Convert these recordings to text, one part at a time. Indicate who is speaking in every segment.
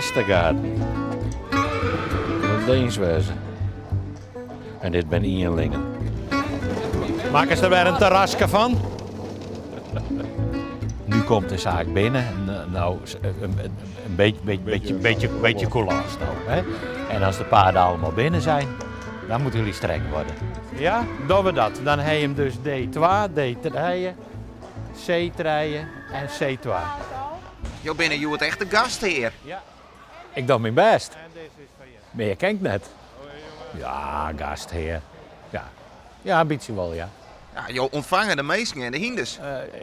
Speaker 1: Vestergaard. Deens wêze. En dit binne ienlingen. Makkest der wer in terraske fan? Nu komt de zaak binnen. Nou, een beetje, beetje, beetje coulance nou. Hè? En als de paarden allemaal binnen zijn, dan moeten jullie streng worden. Ja, doen we dat. Dan heb je hem dus D2, D3, C3 en C2.
Speaker 2: Jo binne hjoed echt de gasthear.
Speaker 1: Ja. Ik doch myn bêst. Mar je ken ik net. Ja, gasthear. Ja. Ja, in bytsje wol, ja.
Speaker 2: Ja, jo ûntfange de minsken en de hynders.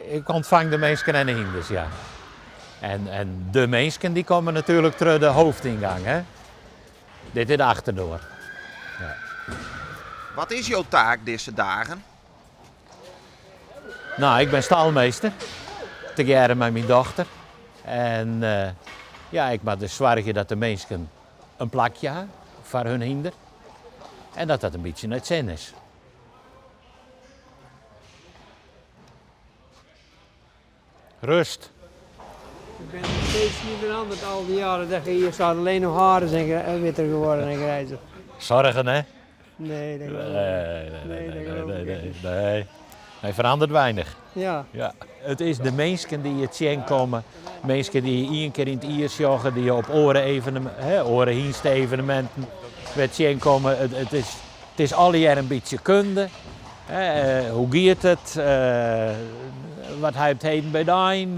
Speaker 1: Ik ûntfang de minsken en de hynders, ja. En, en de minsken dy komme natuerlik troch de hoofdyngang, hè. Dit is de achterdoar. Ja.
Speaker 2: Wat is jo taak dizze dagen?
Speaker 1: Nou, ik bin stalmeester, tegearre mei myn dochter. En ja, ik moat dus soargje dat de minsken in plakje ha foar hun hynder en dat dat in bytsje nei it sin is. Rust.
Speaker 3: Ik ben nog steeds niet veranderd al die jaren dat je hier staat. Alleen nog haren zijn witter geworden en grijzer.
Speaker 1: Zorgen, hè?
Speaker 3: Nee, dat geloof ik
Speaker 1: Nee, nee, nee, nee, nee, nee. Hy feranderet weinich.
Speaker 3: Ja.
Speaker 1: Ja. It is de minsken dy't je tsjinkomme, minsken dy't je ien kear yn it jier sjogge, dy't je op oare hè, oare hynste-eveneminten wer tsjinkomme. It is, it is allegear in bytsje kunde. Hè, hoe giet it? Wat ha je op 't heden by dein?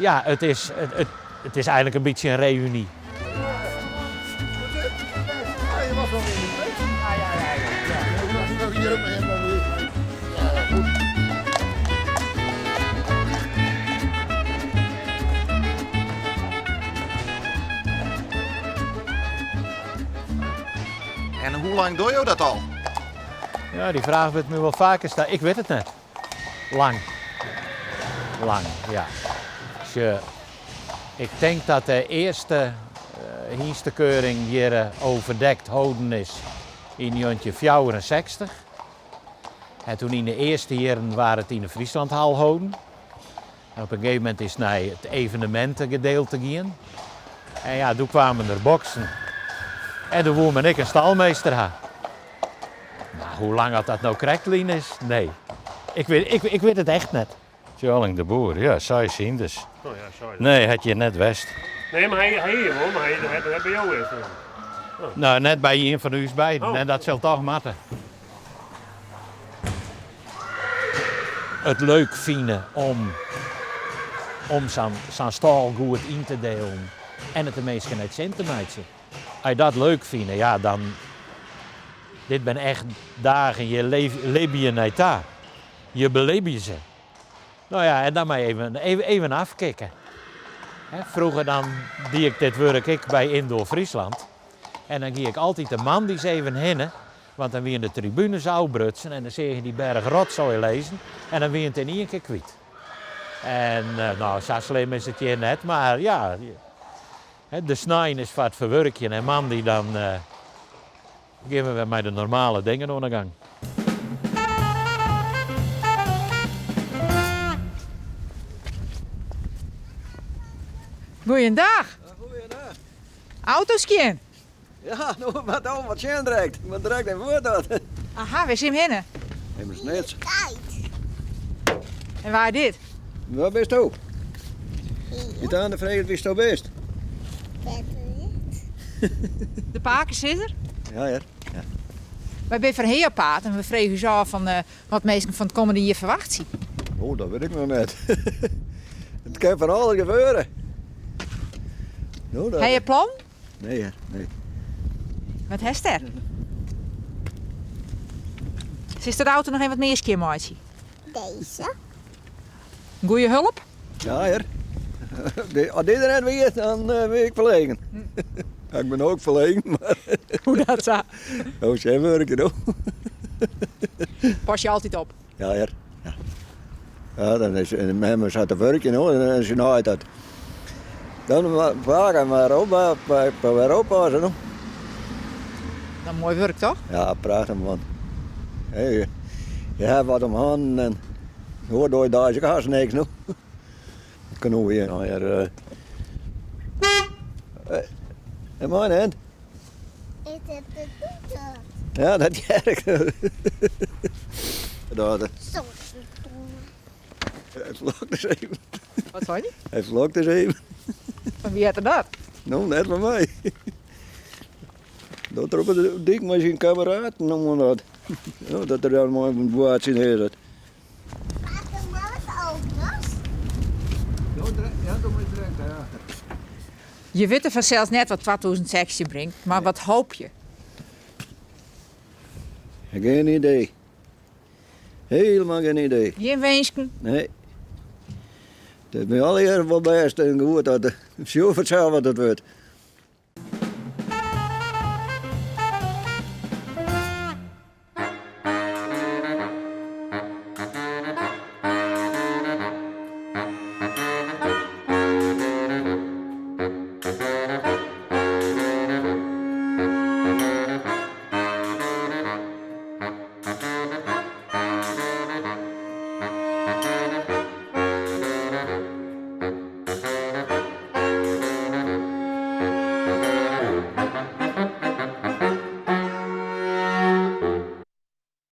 Speaker 1: Ja, it is, it, it is eigenlik in bytsje in reüny.
Speaker 2: En hoe lang dogge jo dat al?
Speaker 1: Ja, dy fraach wurdt my wol faker steld. Ik wit it net. Lang. Lang, ja. Sjoch, ik tink dat de earste hynstekeuring hjir overdekt holden is yn njoggentjinhûndertfjouwerensechstich. En toen yn de earste jierren waard it yn de Frieslandhal holden. En op in gegeven momint is it nei it evenemintegedeelte gien. En ja, doe kwamen der boksen. En doe woe men ek in stalmeester ha. Mar hoe lang oft dat no krekt lyn is? Nee. Ik wit, ik, ik wit it echt net. Tjalling de Boer, ja, seis hynders.
Speaker 4: Oh ja, seis.
Speaker 1: Nee, hat hjir net west.
Speaker 4: Nee, mar hy, hy hier wol, mar hy, hy, hy by jo is. Oh.
Speaker 1: No, net by ien fan ús beiden.
Speaker 4: Oh.
Speaker 1: En dat sil toch moatte. It leuk fine om, om sa'n sa'n stâl goed yn te delen en it de minsken nei it sin te meitsjen. As je dat leuk fine, ja, dan. Dit binne echt dagen, je libje nei ta. Je belibje se. No ja, en dan mar even, even afkicken. Froeger dan die ik dit wurk ek by Indoor Friesland. En dan gie ik altyd de moandeis even hinne, want dan wiene de tribunes ôfbrutsen en dan seach je dy berch rotsoai lizzen en dan wie it yn ien kear kwyt. En no, sa slim is it hjir net, mar ja, de snein is foar it ferwurkjen en moandei dan gean we wer mei de normale dingen oan de gang.
Speaker 5: Goeiedag.
Speaker 6: Goeiedag.
Speaker 5: Auto skjin.
Speaker 6: Ja, no moat al wat sjen direkt. Ik moat direkt even foar dat.
Speaker 5: Aha, wêr sille jim hinne?
Speaker 6: Even Snits.
Speaker 5: En wa dit?
Speaker 6: Wa bisto? Je tante freget wiesto bist.
Speaker 5: De pakesizzer?
Speaker 6: Ja, ja. ja.
Speaker 5: Wy binne fan Hea! op paad en we freegje ús ôf fan eh, wat minsken fan it kommende jier ferwachtsje.
Speaker 6: Oh, dat wit ik noch net. It kin fan alles gebeure. No, dat...
Speaker 5: Ha je plan?
Speaker 6: Nee, hè, nee.
Speaker 5: Wat hast der? Silst de auto noch even wat mear skjin meitsje?
Speaker 7: Deze.
Speaker 5: Goeie hulp?
Speaker 6: Ja, hear. As dit der net wie, dan eh, wie ik ferlegen. Ja, ik bin ook ferlegen, mar...
Speaker 5: Hoe dat sa?
Speaker 6: Oh, sy wurkje no.
Speaker 5: Pas je altyd op?
Speaker 6: Ja, hear. Ja. Ja, dan is mem sa te wurkjen hoor, en se naait dat. Dan faak mar op, wer oppasse no.
Speaker 5: Dan moai wurk toch?
Speaker 6: Ja, prachtich man. Hey, je hebt wat om handen en hoor door daar is ik haast niks no. Knoeien, ja. Dat mei net.
Speaker 7: Ik heb de toeter.
Speaker 6: Ja, dat hear ik. Dat.
Speaker 7: Zo.
Speaker 6: Hy flokt ris even.
Speaker 5: Wat sei je?
Speaker 6: Hy flokt ris even.
Speaker 5: Fan wie hat er dat?
Speaker 6: No, net fan my. Dat er op de dyk mei syn kameraden noemen dat. No, dat er dan mei in boatsje neer zit.
Speaker 7: Maak de melk ook los.
Speaker 6: Ja, doe maar direct, ja.
Speaker 5: Je witte fansels net wat 2016 bringt, mar wat hoopje?
Speaker 6: Geen idee. Helemaal geen idee.
Speaker 5: Gjin winsken?
Speaker 6: Nee. It is my allegear wol bêst en goed dat sjoch fansels wat it wurdt.